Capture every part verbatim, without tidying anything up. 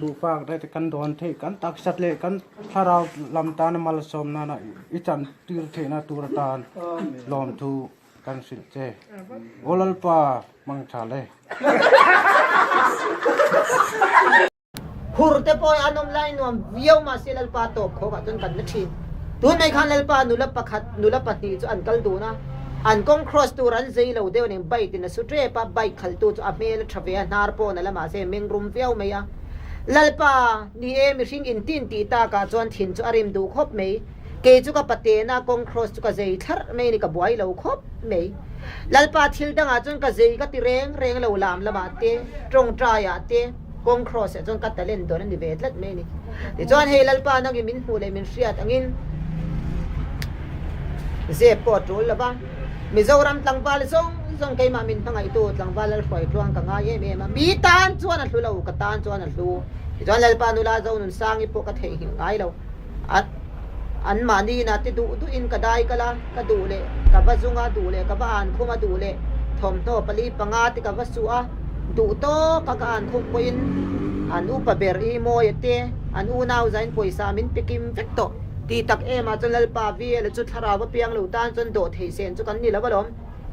Duh fak dai te kan dawn thei, kan taksa le kan thlarau lam tan malsawmna na i chan tir theina tur tan lawmthu kan hril che. O Lalpa, mangṭha le. Hur te poi an awm lai nuom viau, mahse Lalpa tawp khawkah chun kan na ṭhin. Tun mai khan Lalpa, nula pakhat, nula pahni chu an kal dun a. An kawng cross tur an zei lo deu ning, bike tin a su ṭep a, bike khaltu chu a hmel a ṭha ve a, hnar pawh a la, mahse meng rum viau mai a. Lalpa, ni e, mihring inti inti taka chuan thin chu a rim duh khawp mai. Kei chu ka paten a, kawng cross chu ka zei thlar mai ni, ka buai lo khawp mai. Lalpa, thil dangah chuan ka zei ka ti reng reng lo, lam lamah te, ṭawngṭaiah te, kawng cross ah chuan ka talent dawn a ni ve tlat mai ni. Tichuan hei Lalpa, nangin min hmuh leh min hriat angin zep pawh a tul lo va. Mizoram tlangval zawng zawng keimah min hmangaihtu tlangval Lalhruaitluang ka ngai em em a. Mi tan chuan a hlu lo, ka tan chuan a hlu. Tichuan Lalpa, nula Zonunsangi pawh ka theihnghilh ngai lo. A, anmahni ina te duh duhin ka dai kal a, ka duh leh ka va zung a, duh leh ka va an khum a, duh leh thawmhnaw pali panga te ka va suh a, duh tawka ka an khum pawhin an upa ber i mawi a te, an unau zain pawisa min pe kim vek tawh. Ti tak em a chuan Lalpa, vial chu thlarau a piang lo tan chuan dawh thei sen chu kan ni lo alawm.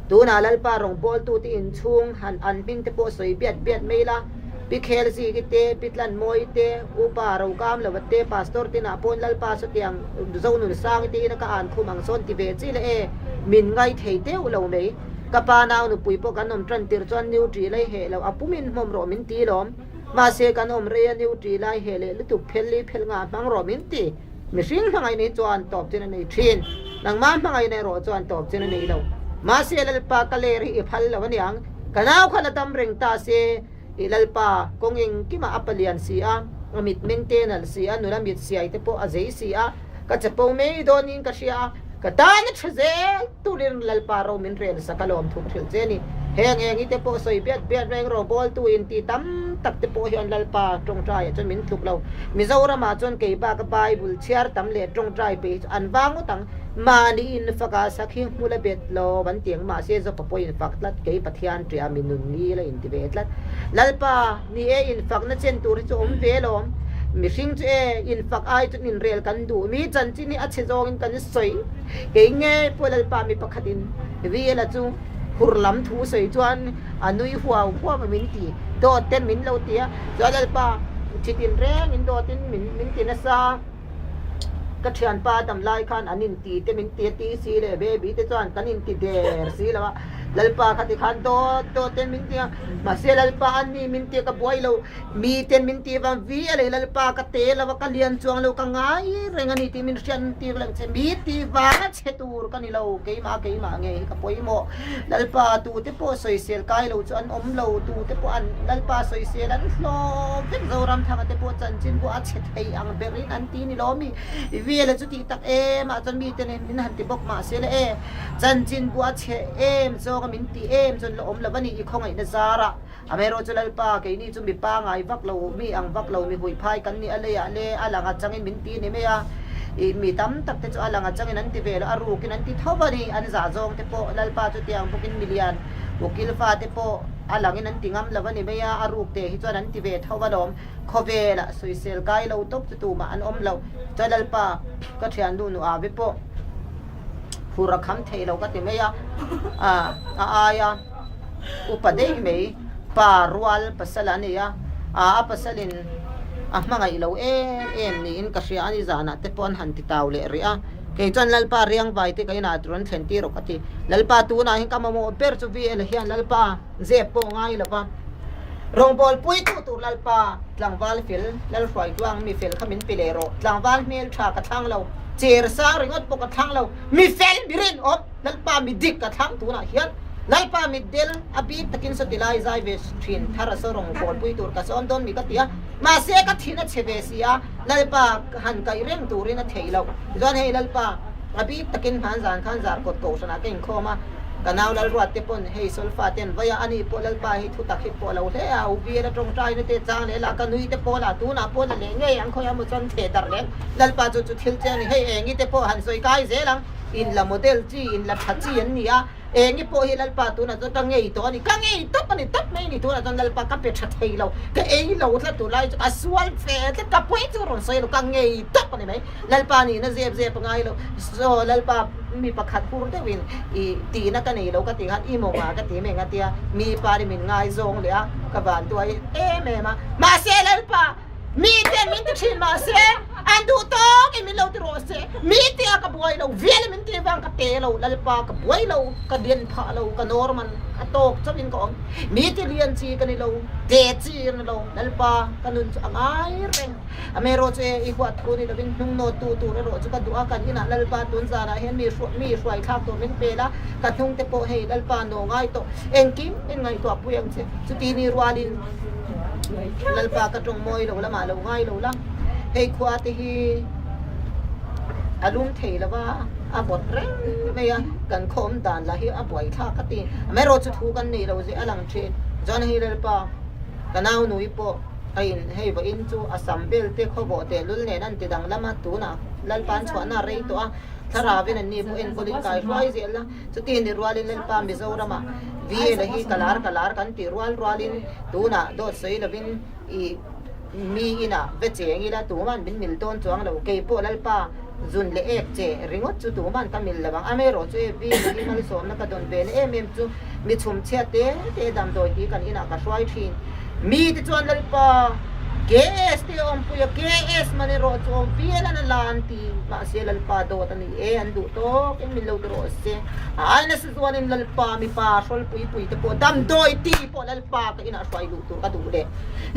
Tuna Lalpa, rawngbawltu te inchhung han an hming te pawh sawi biat biat mai la, Pi Khelziki te, Pi Tlanmawi te, Upa Rokam lo te, Pastor te na pawn Lalpa, sawtiang Zonunsangi te ina ka an khum ang sawn ti ve chi le e, min ngai thei teuh lo mai. Ka pa nau nupui pawh kan awm ṭan tir chuan niu ṭi lai heh lo, a pumin hmawm rawh min ti lawm. Mahse kan awm rei a, niu ṭi lai heh leh lutuk phel li phel nga hmang rawh min ti. Mihring hmangaihna hi chuan tawp chin a nei ṭhin. Nangma hmangaihna erawh chuan tawp chin a nei lo. Mahse Lalpa, ka ler hi i phal lo a niang. Ka nau khan a dam reng ta se. I Lalpa, kawng engkima a palian si a, a mit meng te nalh si a, nula mit siai te pawh a zei si a. Ka chapo mai dawnin ka hria a. Ka tan a ṭha zel turin Lalpa, ro min rel sak a, lawmthu ka hril che a ni. Heng eng hi te pawh sawi biat biat reng, rawngbawltu inti tam tak te pawh hian Lalpa, ṭawngṭai ah chuan min tluk lo. Mizoramah chuan kei bak a Bible chhiar tam leh ṭawngṭai pe hi chu an vang ut ang. Mahni infaka sak hi hmu la bet lo, an ti ang, mahse Joba pawh infak tlat, kei Pathian ṭia mi nun ngil a inti ve tlat. Lalpa, ni e, infakna chen tur hi chu awm ve lawm. Mihring chu e, infak ai chuan inrel kan duh. Mi chanchin hi a chhe zawngin kan sawi. Kei ngei pawh Lalpa, mi pakhatin vial a chu hur lam thu sawi chuan a nui huau huau a min ti. Dawt ten min lo ti a. Chuan Lalpa, thitin rengin dawtin min, min ti nasa. Ka ṭhianpa dam lai khan an inti te min ti a, ti si le baby te chuan kan inti der si lo a. Lalpa, khati khan dawt dawt ten min ti a. Mahse Lalpa, an ni min ti a ka buai lo. Mi ten min ti vang vial e Lalpa, ka te lo a, ka lian chuang lo, ka ngai reng a ni ti min hriat tir lem che. Mi ti vanga chhe tur ka ni lo, keimah keimah ngei hi ka pawimawh. Lalpa, tute pawh sawisel kai lo chu an awm lo, tute pawh an, Lalpa, sawisel an hlaw vek. Zoramthanga te pawh chanchin bu a chhe thei ang berin an ti ni lo mi. I vial a chu tih tak em a chuan mi ten min han ti bawk, mahse le e, chanchin bu a chhe em zawnga min ti em chuan la awm lo a ni, i khawngaihna zara. Amaherawhchu Lalpa, keini chu mi pangngai vak lo, mi ang vak lo, mi huihphai kan ni a, leiah le a lang aṭangin min ti ni mai a. I, mi tam tak te chu a lang aṭangin an ti ve lo, a rukin an ti tho a ni, an zah zawng te pawh. Lalpa, chutiang bawkin milian ukil fa te pawh a langin an ti ngam lo a ni mai a, a ruk te hi chuan an ti ve tho alawm. Khawvela sawisel kai lo tawp chu tumah an awm lo. Chuan Lalpa, ka ṭhiannu nu Avi pawh hur a kham thei lo ka ti mai a. A, a aia upa dei mai, pa rual pasal a ni a. A, a pasalin a hmangaih lo em em niin ka hria a ni, zanah te pawh an han ti tau leh rih a. Kei chuan Lalpa, riangvai te ka inah tur an thlen tir rawh ka ti. Lalpa, tunah hian ka mamawh ber chu vial hian Lalpa, zep pawh ngai lo va. Rawngbawlpuitu tur Lalpa, tlangval fel, Lalhruaitluang mi fel kha min pe leh rawh. Tlangval hmel ṭha ka thlang lo, cher sang ringawt pawh ka thlang lo. Mi fel, mi rinawm, Lalpa, mi dik ka thlang tunah hian. Lalpa, mitdel a bik takin saw ti lai zai ve ṭhin thar a saw, rawngbawlpui tur ka sawm dawn mi ka ti a. Mahse ka thin a chhe ve si a, Lalpa, han kaih reng turin a theih loh. Tichuan hei Lalpa, a bik takin hman zan khan zar kawt kohhranah ka inkhawm a, Ka nau Lalruat te pawh hei solfa ten vaia a ni pawh Lalpa hi thutak hi pawh lo hle a, u biela ṭawngṭaina te chang le la ka nui te pawh la tuna pawh la le ngei ang khawia mu chon the dar le. Lalpa chu chu thil che a ni hei, eng i te pawh han sawi kai zel ang. In la model chi, in la ṭha chi an ni a. Eng i pawh hi Lalpa tuna chu ka ngei tawh a ni, ka ngei tawp a ni, tawp mai ni tuna chuan Lalpa ka pe ṭha thei lo. Ka ei lo tla tu lai chu ka sual fe tla ka pui chu rawn sawi lo, ka ngei tawp a ni mai. Lalpa nina zep zep a ngai lo. So, Lalpa mi pakhat hur deuhin i tina ka nei lo ka ti khan i mawng a ka ti mai nga tia. Mi pa ni min ngai zawng leh a ka van tuai em em a. Mahse Lalpa, mi ten min ti ṭhin mahse, an duh tawk i min lo ti rawh se. Mi tia ka buai lo, vial min ti vang ka te lo, Lalpa ka buai lo, ka den phah lo, ka normal, a tawk chauhin ka awm. Mi ti lian chi ka ni lo, te chi ka ni lo, Lalpa ka nun chu a ngai reng. Amaherawhchu e, i huat thu ni lovin hnung naw tu tur erawh chu ka duh a, kan inah Lalpa tun zanah hian mi hruai, mi hruai thlak tur min pe la, ka hnung te pawh hei Lalpa naw ngai tawh, engkim min ngaihtuah pui ang che. Chuti ni rualin Lalpa ka ṭawng mawi lo lamah lo ngai lo la. Hei khua te hi a lum thei lo va, a vawt reng mai a, kan khawm dan la hi a buai thlak ka ti. Amaherawhchu thu kan nei lo zia a lang ṭhin. Chuan hei Lalpa, ka nau nui pawh a in hei vawiin chu a sam vel te khawvawh te lul nen an ti danglam a, tuna Lalpan chhuahna rei tawh a, thlarau in an ni pawh enkawlin kai hruai zel la. Chuti ni rualin Lalpa Mizoramah V L hi ka lar ka lar kan ti rual rualin tuna dawt sawi lovin i mi ina ve cheng ila tuman min mil tawn chuang lo, kei pawh Lalpa zun le ek che ringawt chu tuman ka mil lo vang. Amaherawhchu e, V L hi malsawmna ka dawn ve em em chu, mi chhum chhiat te te damdawi ti kan inah ka hruai ṭhin. Mi te chuan Lalpa, K S te awmpui a, K S mani rawh chu awm vial an a lan ti. Mahse Lalpa dawt a ni e, an duh tawk in min lo ti rawh se. A aina se zualin Lalpa, mipa hrawl pui pui te pawh damdawi ti pawh Lalpa ka inah hruai duh tur ka duh le.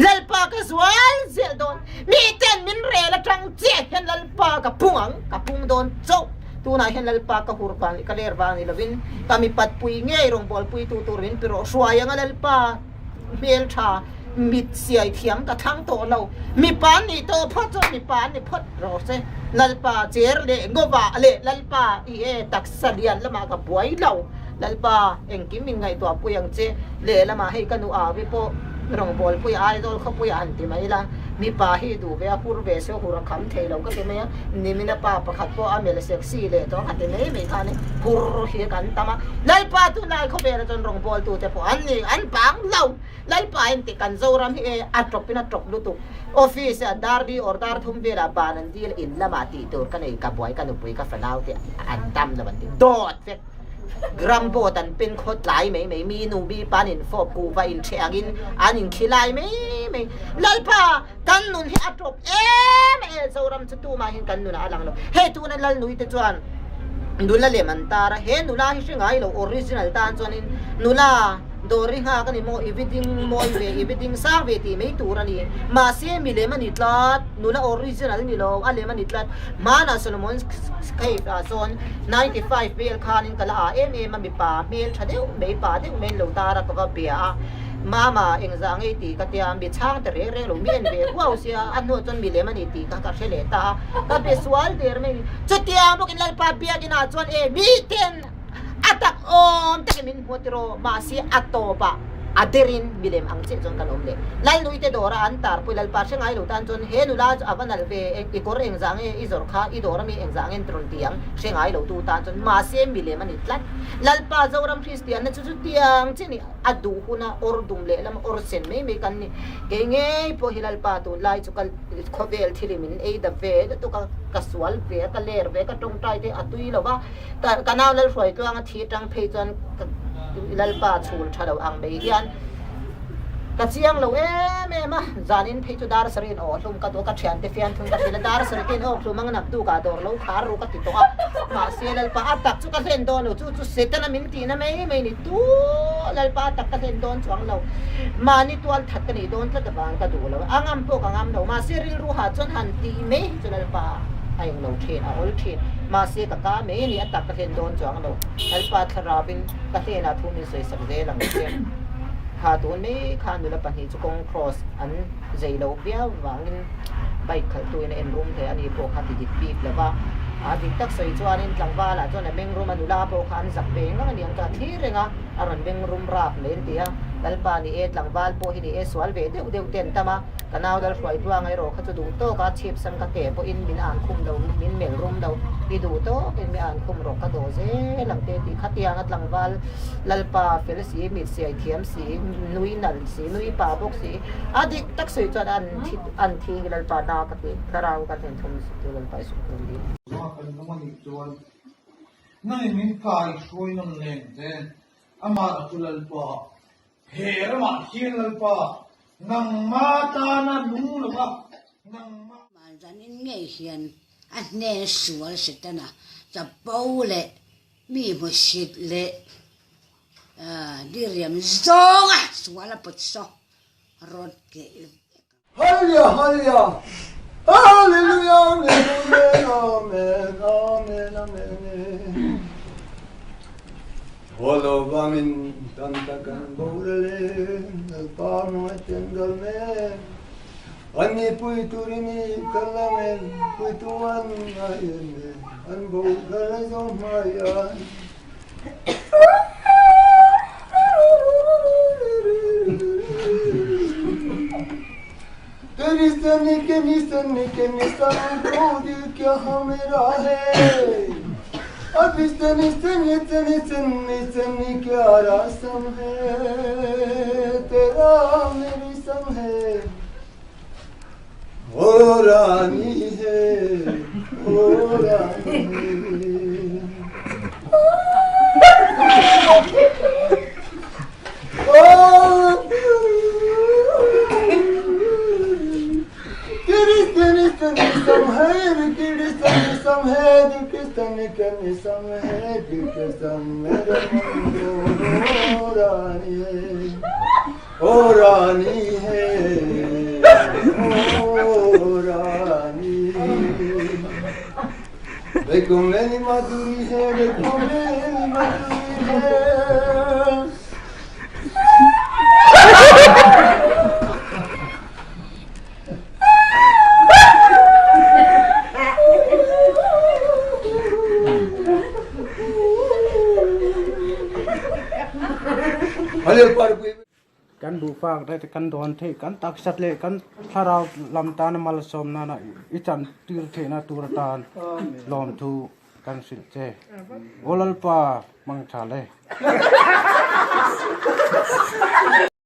Lalpa ka zual zel dawn. Mi ten min rel aṭang che hian Lalpa ka pung ang, ka pung dawn chauh. Tunah hian Lalpa ka hur vang leh ka ler vang ni lovin, ka mi patpui ngei rawngbawlpui tu tur min pe rawh, hruai anga Lalpa hmel ṭha, mit siai thiam ka thlang tawh lo. Mipa an ni tawh phawt chuan mipa an ni phawt rawh se. Lalpa cher leh ngova leh Lalpa i e taksa lian lamah ka buai lo. Lalpa, engkim min ngaihtuah pui ang che, lehlamah hei ka nu Avi pawh rawngbawlpui a, Aizawl khawpui a han ti mai la. Mipa hi duh ve a, hur ve se, hur a kham thei lo ka ti mai a. Nimina pa pakhat pawh a mel sexy leh tawh ka ti mai mai kha ni. Hur hi kan tam a. Lalpa, tunlai khawvela chuan rawngbawltute pawh an ni, an bang lo. Lalpa, en ti kan Zoram hi e, a ṭawpin a ṭawp lutuk. Office a dar di or dar thum vela ban an dil in lamah tih tur ka nei, ka buai, ka nupui, ka fanau te an tam lo an ti. Dawt vek. Gram bawt an pin khawtlai mai mai, mi nu mi pa'n infawp kuva inṭhe angin an inkhilai mai mai. Lalpa, kan nun hi a ṭawp em em, Zoram chu tuma hin kan nun a lang lo. Hei tuna lal nui te chuan nula lem an tar a, he nula hi hre ngai lo, original tan chuanin nula dawr ri nghak a ni maw, i vi ding mawi ve, i vi ding sang ve tih mai tur a ni. Mahse, milem a ni tlat, nula original ni lo, a lem a ni tlat. Hmana Solomon Cave-ah sawn ninety five vel khanin ka la a em em a, mipa hmel ṭha deuh mai, pa deuh mai an lo tar a, ka va bia a. Mama, engzah nge i ti ka tia, mi chhang ta reng reng lo, mi en ve huau sia, a hnuah chuan milem a ni tih kha ka hre leh ta a, ka be sual der mai. Chutiang bawkin Lalpa biak inah chuan e, mi ten a tak awm takin min hmu ti rawh, mahse a tawpah a derin milem ang che chuan kan awm leh. Lal nui te dawra an tar pui, Lalpa hre ngai lo tan chuan he nula chu a va nalh ve, e, i kawr engzah nge i zawrh kha, i dawr ami engzah nge an ti rawn ti ang, hre ngai lo tu tan chuan, mahse milem a ni tlat. Lalpa Zoram Kristianna chu chutiang che ni. A duh huna awr dum leh lam awr sen mai mai kan ni. Kei ngei pawh hi Lalpa tunlai chu ka khawvel thil hi min ei da ve lutuk a, ka sual ve, ka ler ve, ka ṭawngṭai te a tui lo va. Ka, ka nau Lalhruaitluanga thi aṭang phei chuan ka, Lalpa chhul ṭha lo ang mai hian ka chiang lo em em a. Zanin phei chu dar sariin aw hlum ka duh, ka ṭhiante fian thung ka ti la, dar sari ten aw hlum ang nak tu ka dawr lo khar ru ka ti tawh a. Mahse Lalpa, a tak chu ka hlen dawn lo chu, chu Setana min tihna mai mai ni tu, Lalpa, a tak ka hlen dawn chuang lo. Mahni tual that ka nih dawn tlat avang ka duh lo. A ngam pawh ka ngam lo. Mahse rilru ha chuan han ti mai chu Lalpa, a eng lo ṭhin, a awl ṭhin. Mahse ka ka mai ni, a tak ka hlen dawn chuang lo. Lalpa thlarauin ka hnena thu min sawisak zel ang che. Kha tun mi kha nula pahni chu kawng cross an zei lo viau vangin bike khaltu in en rum thei a ni pawh kha ti dik bik lo va. A dik tak sawi chuan in tlangvala chuan a meng rum a nula pawh kha an zak ve ngang a ni ang ka thlir reng a, a rawn meng rum rap mai an ti a. Lalpa ni e, tlangval pawh hi ni e, sual ve deuh deuh te an tam a. Ka nau Lalhruaituang erawh kha chu duh tawka chhip san ka te pawhin min an khum lo, min mel rum lo, i duh tawkin mi an khum rawh ka daw zel ang te ti khatianga tlangval Lalpa fel si, mit si, ai thiam si, nui nal si, nui pa bawk si, a dik tak sawi chuan an thi, an thi hi Lalpa na ka ti, thlarau kan thlen thum si tu Lalpa i suk tum di. Kan lung a nih chuan nangin min kai hruai nawn leng te, amah chu Lalpa. He ramah hian Lalpa, nangma tana nung lo a, nangma. Zanin ngei hian a hnen sual se tana, chapo leh mi hmusit leh, ah, diriam zawnga sual a pawt saw. Rot ke. Hallelujah, hallelujah. Hallelujah, amen, amen, amen, amen, amen. Holo vangin tam tak an boral e, Lalpa hnuai ten dal me. An ni pui turin i kal ang e, pui tu an ngai em e, an boral zawng hmai a. Krishna ni ke nisan ni ke nisan ko dil kya ha mera hai? Ab is tani sani tani sani sani kya rasam hai? Tera meri sam hai. O rani hai, o rani hai. O Krishna ni sani sam hai, Krishna ni sam hai, Krishna ni kani sam hai, Krishna mera mando, o rani hai. O rani hai, o rani hai. Dekho meri madhuri hai, dekho meri madhuri hai. Hale par pui. Kan buhfak te, kan dawn thei, kan taksa le kan thlarau lam tana malsawmna i chantir theihna tur atan lawmthu kan hrilh che. O Lalpa, mangṭha le.